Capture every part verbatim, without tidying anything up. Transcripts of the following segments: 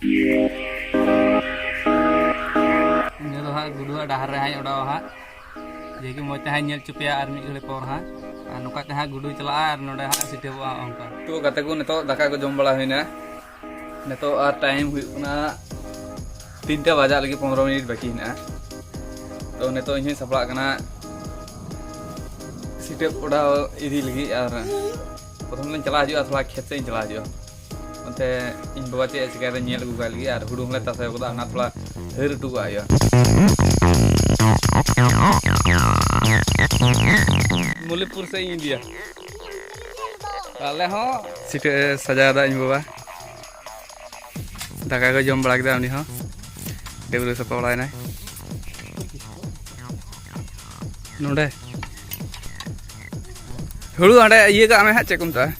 ᱤᱱᱟᱹ ᱫᱚ ᱦᱟᱸᱜ ᱜᱩᱰᱩᱣᱟᱜ ᱰᱟᱦᱟᱨ ᱨᱮ ᱦᱟᱸᱜ ᱚᱰᱟᱣᱟ ᱦᱟᱸᱜ, ᱡᱮ ᱠᱤ ᱢᱚᱡᱽ ᱛᱮ ᱦᱟᱸᱜ ᱧᱮᱞ ᱦᱚᱪᱚ ᱯᱮᱭᱟ ᱟᱨ ᱢᱤᱫ ᱜᱷᱟᱹᱲᱤ ᱯᱚᱨ ᱦᱟᱸᱜ᱾ ᱟᱨ ᱱᱚᱝᱠᱟ ᱛᱮ ᱦᱟᱸᱜ ᱜᱩᱰᱩᱭ ᱪᱟᱞᱟᱜᱼᱟ ᱟᱨ ᱱᱚᱰᱮ ᱦᱟᱸᱜ ᱥᱤᱴᱟᱹᱵᱚᱜᱼᱟ ᱚᱱᱠᱟ᱾ ᱛᱚ ᱜᱟᱛᱮ ᱠᱚ, ᱱᱤᱛᱚᱜ ᱫᱟᱠᱟ ᱠᱚ ᱡᱚᱢ ᱵᱟᱲᱟ ᱦᱩᱭᱱᱟ᱾ ᱱᱤᱛᱚᱜ ᱟᱨ ᱴᱟᱭᱤᱢ ᱦᱩᱭᱩᱜ ᱠᱟᱱᱟ ᱛᱤᱱᱴᱟ ᱵᱟᱡᱟᱜ ᱞᱟᱹᱜᱤᱫ, ᱯᱚᱱᱨᱚ ᱢᱤᱱᱤᱴ ᱵᱟᱹᱠᱤ ᱦᱮᱱᱟᱜᱼᱟ᱾ ᱛᱚ ᱱᱤᱛᱚᱜ ᱤᱧ ᱦᱚᱸᱧ ᱥᱟᱯᱲᱟᱜ ᱠᱟᱱᱟ ᱥᱤᱴᱟᱹᱵ ᱚᱰᱟᱣ ᱤᱫᱤ ᱞᱟᱹᱜᱤᱫ, ᱟᱨ ᱯᱨᱚᱛᱷᱚᱢ ᱫᱚᱧ ᱪᱟᱞᱟᱣ ᱦᱤᱡᱩᱜᱼᱟ, ᱛᱷᱚᱲᱟ ᱠᱷᱮᱛ ᱥᱮᱫ ᱤᱧ ᱪᱟᱞᱟᱣ ᱦᱤᱡᱩᱜᱼᱟ᱾ ᱚᱱᱛᱮ ᱤᱧ ᱵᱟᱵᱟ ᱪᱮᱫ ᱮ ᱪᱤᱠᱟᱹᱭᱮᱫᱟ ᱧᱮᱞ ᱟᱹᱜᱩ ᱠᱟᱭ ᱞᱟᱹᱜᱤᱫ, ᱟᱨ ᱦᱩᱲᱩ ᱦᱚᱸᱞᱮ ᱛᱟᱥᱮ ᱠᱟᱫᱟ, ᱚᱱᱟ ᱛᱷᱚᱲᱟ ᱦᱟᱹᱨ ᱦᱚᱴᱚ ᱠᱟᱜ ᱦᱩᱭᱩᱜᱼᱟ᱾ ᱢᱚᱞᱤᱠᱯᱩᱨ ᱥᱮᱫ ᱤᱧ ᱤᱫᱤᱭᱟ᱾ ᱟᱞᱮ ᱦᱚᱸ ᱥᱤᱴᱟᱹ ᱥᱟᱡᱟᱣ ᱮᱫᱟ ᱤᱧ ᱵᱟᱵᱟ᱾ ᱫᱟᱠᱟ ᱠᱚ ᱡᱚᱢ ᱵᱟᱲᱟ ᱠᱮᱫᱟ ᱩᱱᱤ ᱦᱚᱸ᱾ ᱰᱟᱹᱵᱽᱨᱟᱹ ᱥᱟᱯᱷᱟ ᱵᱟᱲᱟᱭᱮᱱᱟᱭ᱾ ᱱᱚᱰᱮ ᱦᱩᱲᱩ ᱦᱟᱸᱰᱮ ᱤᱭᱟᱹ ᱠᱟᱜ ᱢᱮ ᱦᱟᱸᱜ, ᱪᱮᱫ ᱠᱚ ᱢᱮᱛᱟᱜᱼᱟ,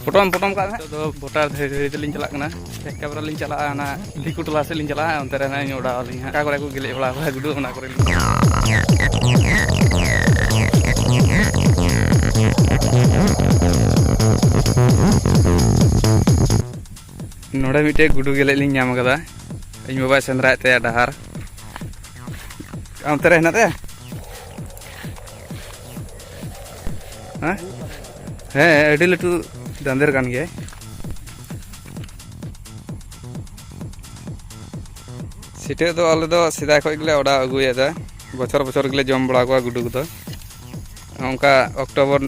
ᱯᱚᱴᱚᱢ, ᱯᱚᱴᱚᱢ ᱠᱟᱜ ᱢᱮ ᱦᱟᱸᱜ᱾ ᱱᱤᱛᱚᱜ ᱫᱚ ᱵᱷᱳᱴᱟᱨ ᱫᱷᱟᱹᱨᱤ ᱫᱷᱟᱹᱨᱤ ᱛᱮᱞᱤᱧ ᱪᱟᱞᱟᱜ ᱠᱟᱱᱟ᱾ ᱮᱠᱮᱵᱟᱨᱮ ᱞᱤᱧ ᱪᱟᱞᱟᱜᱼᱟ ᱚᱱᱟ ᱫᱤᱠᱩ ᱴᱚᱞᱟ ᱥᱮᱫ ᱞᱤᱧ ᱪᱟᱞᱟᱜᱼᱟ, ᱚᱱᱛᱮ ᱨᱮ ᱦᱟᱸᱜ ᱤᱧ ᱚᱰᱟᱣ ᱟᱹᱞᱤᱧ ᱦᱟᱸᱜ᱾ ᱚᱠᱟ ᱠᱚᱨᱮ ᱠᱚ ᱜᱮᱞᱮᱡ ᱵᱟᱲᱟ ᱠᱚᱣᱟ ᱜᱩᱰᱩ, ᱚᱱᱟ ᱠᱚᱨᱮ ᱞᱤᱧ ᱱᱚᱰᱮ ᱢᱤᱫᱴᱮᱡ ᱜᱩᱰᱩ ᱜᱮᱞᱮᱡ ᱞᱤᱧ ᱧᱟᱢ ᱠᱟᱫᱟ᱾ ᱤᱧ ᱵᱟᱵᱟᱭ ᱥᱮᱸᱫᱽᱨᱟᱭᱮᱫ ᱛᱟᱭᱟ ᱰᱟᱦᱟᱨ᱾ ᱚᱱᱛᱮ ᱨᱮ ᱦᱮᱱᱟᱜ ᱛᱟᱭᱟ? ᱦᱮᱸ? ᱦᱮᱸ, ᱟᱹᱰᱤ ᱞᱟᱹᱴᱩ ᱫᱟᱸᱫᱮᱨ ᱠᱟᱱ ᱜᱮᱭᱟᱭ᱾ ᱥᱤᱴᱟᱹ ᱫᱚ ᱟᱞᱮ ᱫᱚ ᱥᱮᱫᱟᱭ ᱠᱷᱚᱱ ᱜᱮᱞᱮ ᱚᱰᱟᱣ ᱟᱹᱜᱩᱭᱮᱫᱟ᱾ ᱵᱚᱪᱷᱚᱨ ᱵᱚᱪᱷᱚᱨ ᱜᱮᱞᱮ ᱡᱚᱢ ᱵᱟᱲᱟ ᱠᱚᱣᱟ ᱜᱩᱰᱩ ᱠᱚᱫᱚ᱾ ᱚᱱᱠᱟ ᱚᱠᱴᱳᱵᱚᱨ,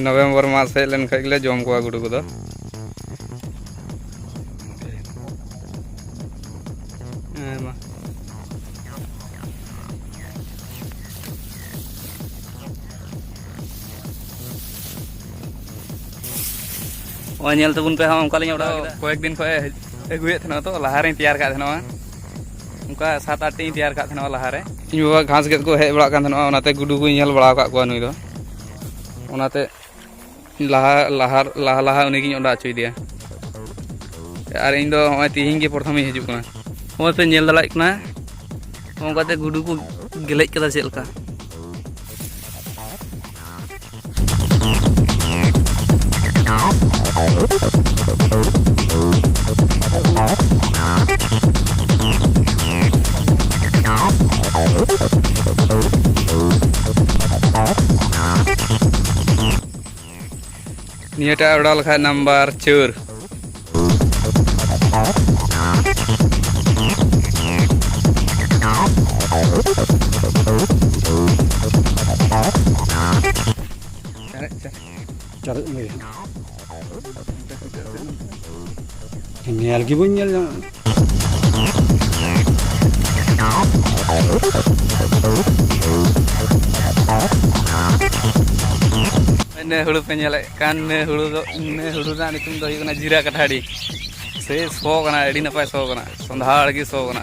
ᱱᱚᱵᱷᱮᱢᱵᱚᱨ ᱢᱟᱥ ᱦᱮᱡ ᱞᱮᱱᱠᱷᱟᱱ ᱜᱮᱞᱮ ᱡᱚᱢ ᱠᱚᱣᱟ ᱜᱩᱰᱩ ᱠᱚᱫᱚ᱾ ᱦᱮᱸ, ᱢᱟ᱾ ᱱᱚᱜᱼᱚᱭ ᱧᱮᱞ ᱛᱟᱵᱚᱱ ᱯᱮ ᱦᱟᱸᱜ, ᱚᱱᱠᱟ ᱞᱤᱧ ᱚᱰᱟᱣ ᱠᱮᱫᱟ᱾ ᱠᱚᱭᱮᱠ ᱫᱤᱱ ᱠᱷᱚᱱ ᱮ ᱟᱹᱜᱩᱭᱮᱫ ᱛᱟᱦᱮᱱᱟ, ᱛᱚ ᱞᱟᱦᱟ ᱨᱮᱧ ᱛᱮᱭᱟᱨ ᱠᱟᱜ ᱛᱟᱦᱮᱱᱟ, ᱚᱱᱠᱟ ᱥᱟᱛ ᱟᱴ ᱴᱤᱧ ᱛᱮᱭᱟᱨ ᱠᱟᱜ ᱛᱟᱦᱮᱱᱟ ᱞᱟᱦᱟ ᱨᱮ᱾ ᱤᱧ ᱵᱟᱵᱟ ᱜᱷᱟᱥ ᱜᱮᱫ ᱠᱚ ᱦᱮᱡ ᱵᱟᱲᱟᱜ ᱠᱟᱱ ᱛᱟᱦᱮᱱᱟ, ᱚᱱᱟᱛᱮ ᱜᱩᱰᱩ ᱠᱚᱧ ᱧᱮᱞ ᱵᱟᱲᱟ ᱟᱠᱟᱫ ᱠᱚᱣᱟ ᱱᱩᱭ ᱫᱚ, ᱚᱱᱟᱛᱮ ᱞᱟᱦᱟ, ᱞᱟᱦᱟ, ᱞᱟᱦᱟ, ᱞᱟᱦᱟ ᱩᱱᱤ ᱜᱤᱧ ᱚᱰᱟᱣ ᱦᱚᱪᱚᱭᱮᱫᱮᱭᱟ᱾ ᱟᱨ ᱤᱧ ᱫᱚ ᱱᱚᱜᱼᱚᱭ ᱛᱤᱦᱤᱧ ᱜᱮ ᱯᱨᱚᱛᱷᱚᱢᱤᱧ ᱦᱤᱡᱩᱜ ᱠᱟᱱᱟ᱾ ᱱᱚᱜᱼᱚᱭ ᱯᱮ ᱧᱮᱞ ᱫᱟᱲᱮᱭᱟᱜ ᱠᱟᱱᱟ, ᱱᱚᱝᱠᱟᱛᱮ ᱜᱩᱰᱩ ᱠᱚ ᱜᱮᱞᱮᱡ ᱠᱟᱫᱟ ᱪᱮᱫ ᱞᱮᱠᱟ᱾ ᱱᱤᱭᱟᱹᱴᱟᱜ ᱚᱰᱟᱣ ᱞᱮᱠᱷᱟᱡ ᱱᱟᱢᱵᱟᱨ ᱪᱟᱹᱨ᱾ ᱪᱟᱨᱮᱡ ᱪᱟᱨᱮᱡ᱾ ᱪᱟᱨᱮᱡ ᱢᱮ᱾ ᱧᱮᱞ ᱜᱮ ᱵᱟᱹᱧ ᱧᱮᱞ ᱧᱟᱢ᱾ ᱤᱱᱟᱹ ᱦᱩᱲᱩ ᱯᱮ ᱧᱮᱞᱮᱫ ᱠᱟᱱ, ᱤᱱᱟᱹ ᱦᱩᱲᱩ ᱫᱚ, ᱤᱱᱟᱹ ᱦᱩᱲᱩ ᱨᱮᱱᱟᱜ ᱧᱩᱛᱩᱢ ᱫᱚ ᱦᱩᱭᱩᱜ ᱠᱟᱱᱟ ᱡᱤᱨᱟ ᱠᱟᱴᱷᱟᱲᱤ᱾ ᱥᱮ ᱥᱚ ᱠᱟᱱᱟ, ᱟᱹᱰᱤ ᱱᱟᱯᱟᱭ ᱥᱚ ᱠᱟᱱᱟ, ᱥᱚᱸᱫᱷᱟᱲ ᱜᱮ ᱥᱚ ᱠᱟᱱᱟ᱾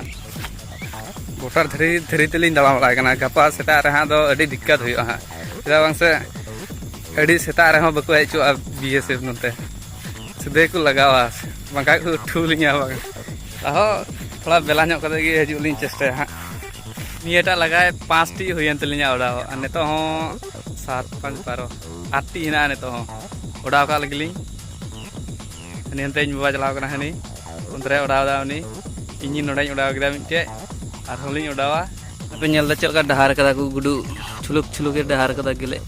ᱜᱚᱴᱟ ᱫᱷᱤᱨᱤ ᱫᱷᱤᱨᱤ ᱛᱮᱞᱤᱧ ᱫᱟᱬᱟ ᱵᱟᱲᱟᱭ ᱠᱟᱱᱟ᱾ ᱜᱟᱯᱟ ᱥᱮᱛᱟᱜ ᱨᱮ ᱦᱟᱸᱜ ᱫᱚ ᱟᱹᱰᱤ ᱫᱤᱠᱠᱟᱛ ᱦᱩᱭᱩᱜᱼᱟ ᱦᱟᱸᱜ, ᱪᱮᱫᱟᱜ ᱵᱟᱝ ᱥᱮ ᱟᱹᱰᱤ ᱥᱮᱛᱟᱜ ᱨᱮᱦᱚᱸ ᱵᱟᱠᱚ ᱦᱮᱡ ᱦᱚᱪᱚᱣᱟᱜᱼᱟ ᱵᱤ ᱮᱥ ᱮᱯᱷ ᱱᱚᱛᱮ, ᱥᱤᱫᱷᱟᱹ ᱠᱚ ᱞᱟᱜᱟᱣᱟ, ᱵᱟᱝᱠᱷᱟᱡ ᱠᱚ ᱩᱴᱷᱩ ᱞᱤᱧᱟ ᱵᱟᱝ᱾ ᱛᱟᱦᱚᱸ ᱛᱷᱚᱲᱟ ᱵᱮᱞᱟ ᱧᱚᱜ ᱠᱟᱛᱮ ᱜᱮ ᱦᱤᱡᱩᱜ ᱞᱤᱧ ᱪᱮᱥᱴᱟᱭᱟ ᱦᱟᱸᱜ᱾ ᱱᱤᱭᱟᱹᱴᱟᱜ ᱞᱟᱜᱟᱭ ᱯᱟᱸᱪᱴᱤ ᱦᱩᱭᱮᱱ ᱛᱟᱹᱞᱤᱧᱟ ᱚᱰᱟᱣ, ᱟᱨ ᱱᱤᱛᱚᱜ ᱦᱚᱸ ᱥᱟᱛ ᱯᱟᱸᱪ ᱵᱟᱨᱚ, ᱟᱴᱴᱤ ᱦᱮᱱᱟᱜᱼᱟ ᱱᱤᱛᱚᱜ ᱦᱚᱸ᱾ ᱚᱰᱟᱣ ᱠᱟᱜ ᱞᱟᱹᱜᱤᱫ ᱞᱤᱧ᱾ ᱦᱟᱹᱱᱤ ᱦᱟᱱᱛᱮ ᱤᱧ ᱵᱟᱵᱟ ᱪᱟᱞᱟᱣ ᱠᱟᱱᱟ, ᱦᱟᱹᱱᱤ ᱚᱱᱛᱮ ᱨᱮ ᱚᱰᱟᱣ ᱮᱫᱟ ᱩᱱᱤ᱾ ᱤᱧ ᱱᱚᱰᱮᱧ ᱚᱰᱟᱣ ᱠᱮᱫᱟ ᱢᱤᱫᱴᱮᱡ, ᱟᱨᱦᱚᱸ ᱞᱤᱧ ᱚᱰᱟᱣᱟ᱾ ᱟᱯᱮ ᱧᱮᱞ ᱫᱟ ᱪᱮᱫ ᱞᱮᱠᱟ ᱰᱟᱦᱟᱨ ᱠᱟᱫᱟ ᱠᱚ ᱜᱩᱰᱩ, ᱪᱷᱩᱞᱩᱠ ᱪᱷᱩᱞᱩᱠ ᱮ ᱰᱟᱦᱟᱨ ᱠᱟᱫᱟ ᱜᱮᱞᱮ᱾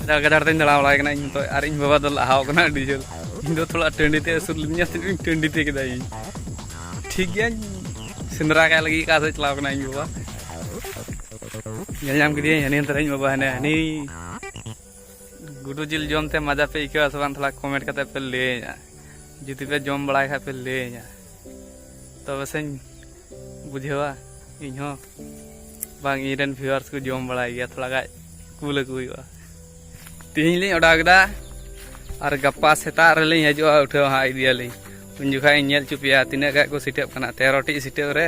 ᱜᱟᱡᱟᱲ ᱜᱟᱡᱟᱲ ᱛᱮᱧ ᱫᱟᱬᱟ ᱵᱟᱲᱟᱭ ᱠᱟᱱᱟ ᱤᱧ ᱱᱤᱛᱚᱜ, ᱟᱨ ᱤᱧ ᱵᱟᱵᱟ ᱫᱚ ᱞᱟᱦᱟᱣ ᱠᱟᱱᱟ ᱟᱹᱰᱤ ᱡᱳᱨ᱾ ᱤᱧ ᱫᱚ ᱛᱷᱚᱲᱟ ᱴᱟᱺᱰᱤ ᱛᱮ ᱟᱹᱥᱩᱨ ᱞᱤᱫᱤᱧᱟ, ᱛᱤᱱᱟᱹᱜ ᱴᱟᱺᱰᱤ ᱛᱮ ᱠᱮᱫᱟ ᱤᱧ᱾ ᱴᱷᱤᱠ ᱜᱮᱭᱟᱧ ᱥᱮᱸᱫᱽᱨᱟ ᱠᱟᱭ ᱞᱟᱹᱜᱤᱫ ᱚᱠᱟ ᱥᱮᱫ ᱪᱟᱞᱟᱣ ᱠᱟᱱᱟ ᱤᱧ ᱵᱟᱵᱟ᱾ ᱧᱮᱞ ᱧᱟᱢ ᱠᱮᱫᱮᱭᱟᱹᱧ ᱦᱟᱹᱱᱤ ᱦᱟᱱᱛᱮ ᱨᱮ ᱤᱧ ᱵᱟᱵᱟ ᱦᱟᱱᱮ ᱦᱟᱹᱱᱤ ᱜᱩᱰᱩ ᱡᱤᱞ ᱡᱚᱢ ᱛᱮ ᱢᱟᱡᱟ ᱯᱮ ᱟᱹᱭᱠᱟᱹᱣᱟ ᱥᱮ ᱵᱟᱝ? ᱛᱷᱚᱲᱟ comment ᱠᱟᱛᱮ ᱯᱮ ᱞᱟᱹᱭᱟᱹᱧᱟ᱾ ᱡᱩᱫᱤ ᱯᱮ ᱡᱚᱢ ᱵᱟᱲᱟᱭ ᱠᱷᱟᱡ ᱯᱮ ᱞᱟᱹᱭᱟᱹᱧᱟ, ᱛᱚᱵᱮ ᱥᱮᱧ ᱵᱩᱡᱷᱟᱹᱣᱟ ᱤᱧ ᱦᱚᱸ᱾ ᱵᱟᱝ, ᱤᱧ ᱨᱮᱱ viewers ᱠᱚ ᱡᱚᱢ ᱵᱟᱲᱟᱭ ᱜᱮᱭᱟ, ᱛᱷᱚᱲᱟ ᱜᱟᱡ ᱠᱩᱞ ᱟᱠᱚ ᱦᱩᱭᱩᱜᱼᱟ᱾ ᱛᱮᱦᱮᱧ ᱞᱤᱧ ᱚᱰᱟᱣ ᱠᱮᱫᱟ, ᱟᱨ ᱜᱟᱯᱟ ᱥᱮᱛᱟᱜ ᱨᱮᱞᱤᱧ ᱦᱤᱡᱩᱜᱼᱟ, ᱩᱴᱷᱟᱹᱣ ᱦᱟᱸᱜ ᱤᱫᱤᱭᱟᱞᱤᱧ᱾ ᱩᱱ ᱡᱚᱠᱷᱟᱡ ᱤᱧ ᱧᱮᱞ ᱦᱚᱪᱚ ᱯᱮᱭᱟ ᱛᱤᱱᱟᱹᱜ ᱜᱟᱡ ᱠᱚ ᱥᱤᱴᱟᱹᱜ ᱠᱟᱱᱟ᱾ ᱛᱮᱨᱚ ᱴᱤ ᱥᱤᱴᱟᱹᱜ ᱨᱮ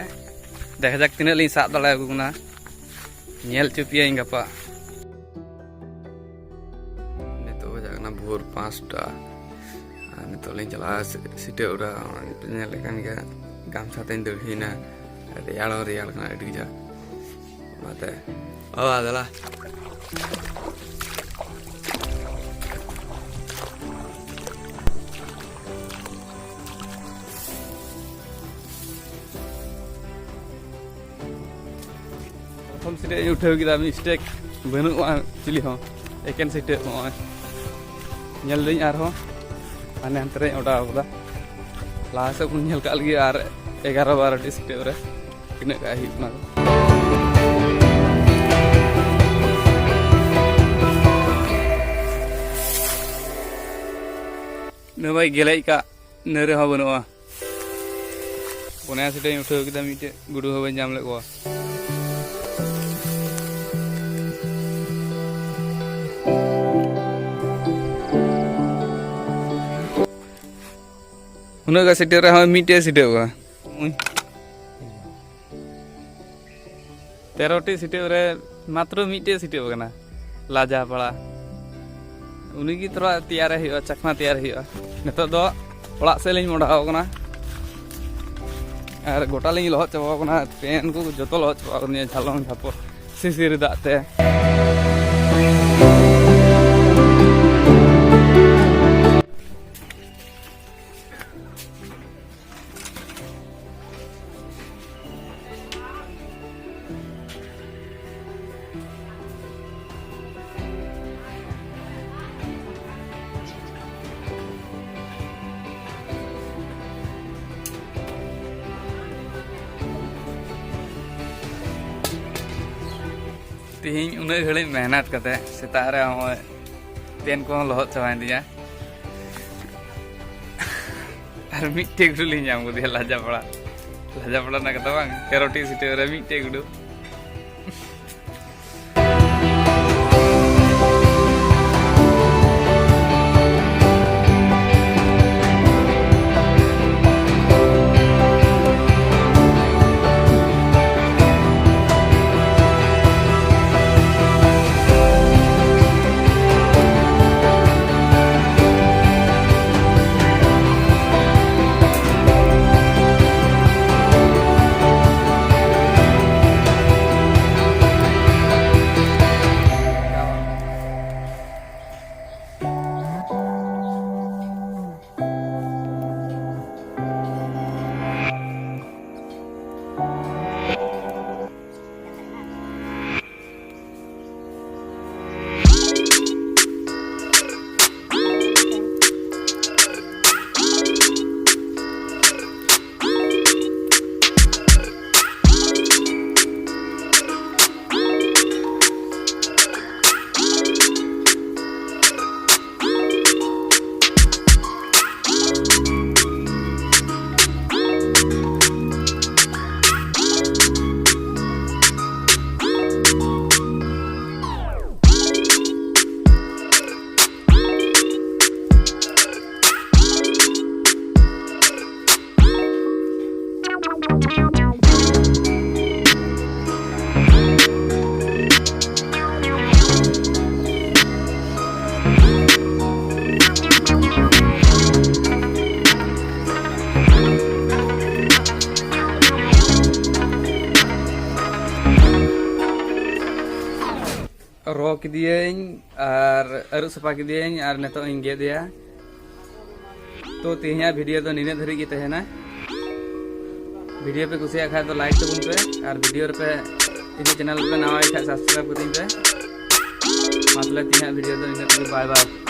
ᱫᱮᱠᱷᱟ ᱡᱟᱠ ᱛᱤᱱᱟᱹᱜ ᱞᱤᱧ ᱥᱟᱵ ᱫᱟᱲᱮᱭᱟᱠᱚ ᱠᱟᱱᱟ᱾ ᱧᱮᱞ ᱦᱚᱪᱚ ᱯᱮᱭᱟᱹᱧ ᱜᱟᱯᱟ᱾ ᱱᱤᱛᱚᱜ ᱵᱟᱡᱟᱜ ᱠᱟᱱᱟ ᱵᱷᱳᱨ ᱯᱟᱸᱪᱴᱟ᱾ ᱟᱨ ᱱᱤᱛᱚᱜ ᱞᱤᱧ ᱪᱟᱞᱟᱜᱼᱟ ᱥᱤ-, ᱥᱤᱴᱟᱹ ᱚᱲᱟᱜ᱾ ᱧᱮᱞ ᱞᱮᱠᱷᱟᱱ ᱜᱮ ᱜᱟᱢᱪᱷᱟ ᱛᱮᱧ ᱫᱟᱹᱲ ᱦᱩᱭᱱᱟ᱾ ᱨᱮᱭᱟᱲ ᱦᱚᱸ ᱨᱮᱭᱟᱲ ᱠᱟᱱᱟ ᱟᱹᱰᱤ ᱠᱟᱡᱟᱠ᱾ ᱚᱱᱟᱛᱮ, ᱵᱟᱵᱟ, ᱫᱮᱞᱟ᱾ ᱯᱨᱚᱛᱷᱚᱢ ᱥᱤᱴᱟᱹ ᱤᱧ ᱩᱴᱷᱟᱹᱣ ᱠᱮᱫᱟ, mistake, ᱵᱟᱹᱱᱩᱜᱼᱟ ᱪᱤᱞᱤ ᱦᱚᱸ᱾ ᱮᱠᱮᱱ ᱥᱤᱴᱟᱹ ᱱᱚᱜᱼᱚᱭ ᱧᱮᱞ ᱫᱟᱹᱧ ᱟᱨᱦᱚᱸ ᱦᱟᱱᱮ ᱦᱟᱱᱛᱮ ᱨᱮᱧ ᱚᱰᱟᱣ ᱠᱟᱫᱟ᱾ ᱞᱟᱦᱟ ᱥᱮᱫ ᱵᱚᱱ ᱧᱮᱞ ᱠᱟᱜ ᱞᱮᱜᱮ ᱟᱨ ᱮᱜᱟᱨᱚ ᱵᱟᱨᱚ ᱴᱤ ᱥᱤᱴᱟᱹ ᱨᱮ ᱛᱤᱱᱟᱹᱜ ᱜᱟᱱ ᱦᱩᱭᱩᱜ ᱠᱟᱱᱟ᱾ ᱱᱚᱣᱟ ᱜᱮᱞᱮᱡ ᱠᱟᱜ ᱱᱟᱹᱨ ᱦᱚᱸ ᱵᱟᱹᱱᱩᱜᱼᱟ᱾ ᱯᱩᱱᱭᱟ ᱥᱤᱴᱟᱹᱧ ᱩᱴᱷᱟᱹᱣ ᱠᱮᱫᱟ, ᱢᱤᱫᱴᱮᱡ ᱜᱩᱰᱩ ᱦᱚᱸ ᱵᱟᱹᱧ ᱧᱟᱢ ᱞᱮᱫ ᱠᱚᱣᱟ᱾ ᱩᱱᱟᱹᱜ ᱜᱟᱱ ᱥᱤᱴᱟᱹ ᱨᱮᱦᱚᱸ ᱢᱤᱫᱴᱮᱡ ᱥᱤᱴᱟᱹᱜ ᱠᱟᱱᱟ᱾ ᱛᱮᱨᱚ ᱴᱤ ᱥᱤᱴᱟᱹ ᱨᱮ ᱢᱟᱛᱨᱚ ᱢᱤᱫᱴᱮᱡ ᱥᱤᱴᱟᱹ ᱠᱟᱱᱟ, ᱞᱟᱡᱟ ᱯᱟᱲᱟ᱾ ᱩᱱᱤ ᱜᱮ ᱛᱷᱚᱲᱟ ᱛᱮᱭᱟᱨᱮ ᱦᱩᱭᱩᱜᱼᱟ, ᱪᱟᱠᱷᱱᱟ ᱛᱮᱭᱟᱨ ᱦᱩᱭᱩᱜᱼᱟ᱾ ᱱᱤᱛᱚᱜ ᱫᱚ ᱚᱲᱟᱜ ᱥᱮᱫ ᱞᱤᱧ ᱢᱚᱦᱰᱟᱣ ᱠᱟᱱᱟ ᱟᱨ ᱜᱚᱴᱟ ᱞᱤᱧ ᱞᱚᱦᱚᱫ ᱪᱟᱵᱟᱣ ᱠᱟᱱᱟ, ᱯᱮᱱ ᱠᱚ ᱡᱚᱛᱚ ᱞᱚᱦᱚᱫ ᱪᱟᱵᱟᱣ ᱠᱟᱱᱟ, ᱡᱷᱟᱞᱚᱢ ᱡᱷᱟᱯᱚᱲ ᱥᱤᱥᱤᱨ ᱫᱟᱜ ᱛᱮ᱾ ᱛᱮᱦᱮᱧ ᱩᱱᱟᱹᱜ ᱜᱷᱟᱹᱲᱤᱡ ᱢᱮᱦᱱᱚᱛ ᱠᱟᱛᱮ ᱥᱮᱛᱟᱜ ᱨᱮ ᱦᱚᱸᱜᱼᱚᱭ ᱯᱮᱱ ᱠᱚᱦᱚᱸ ᱞᱚᱦᱚᱫ ᱪᱟᱵᱟᱭᱮᱱ ᱛᱤᱧᱟ᱾ ᱟᱨ ᱢᱤᱫᱴᱮᱡ ᱜᱩᱰᱩ ᱞᱤᱧ ᱧᱟᱢ ᱠᱮᱫᱮᱭᱟ, ᱞᱟᱡᱟᱯᱟᱲᱟ᱾ ᱞᱟᱡᱟᱯᱟᱲᱟ ᱨᱮᱱᱟᱜ ᱠᱟᱛᱷᱟ ᱵᱟᱝ, ᱛᱮᱨᱚ ᱴᱤ ᱥᱤᱴᱟᱹ ᱨᱮ ᱢᱤᱫᱴᱮᱡ ᱜᱩᱰᱩ᱾ ᱫᱚᱦᱚ ᱠᱮᱫᱮᱭᱟᱹᱧ ᱟᱨ ᱟᱹᱨᱩᱵ ᱥᱟᱯᱷᱟ ᱠᱮᱫᱮᱭᱟᱹᱧ ᱟᱨ ᱱᱤᱛᱚᱜ ᱤᱧ ᱜᱮᱫ ᱮᱭᱟ᱾ ᱛᱚ ᱛᱮᱦᱮᱧᱟᱜ ᱵᱷᱤᱰᱤᱭᱳ ᱫᱚ ᱱᱤᱱᱟᱹᱜ ᱫᱷᱟᱹᱨᱤᱡ ᱜᱮ ᱛᱟᱦᱮᱱᱟ᱾ ᱵᱷᱤᱰᱤᱭᱳ ᱯᱮ ᱠᱩᱥᱤᱭᱟᱜ ᱠᱷᱟᱡ ᱫᱚ ᱞᱟᱭᱤᱠ ᱛᱟᱵᱚᱱ ᱯᱮ ᱟᱨ ᱵᱷᱤᱰᱤᱭᱳ ᱨᱮᱯᱮ ᱤᱧᱟᱹᱜ ᱪᱮᱱᱮᱞ ᱨᱮᱯᱮ ᱱᱟᱣᱟ ᱜᱮ ᱠᱷᱟᱡ ᱥᱟᱵᱥᱠᱨᱟᱭᱤᱵ ᱠᱟᱹᱛᱤᱧ ᱯᱮ᱾ ᱢᱟ ᱛᱟᱦᱞᱮ ᱛᱮᱦᱮᱧᱟᱜ ᱵᱷᱤᱰᱤᱭᱳ ᱫᱚ ᱱᱤᱱᱟᱹᱜ ᱛᱮᱜᱮ᱾ ᱵᱟᱭ ᱵᱟᱭ᱾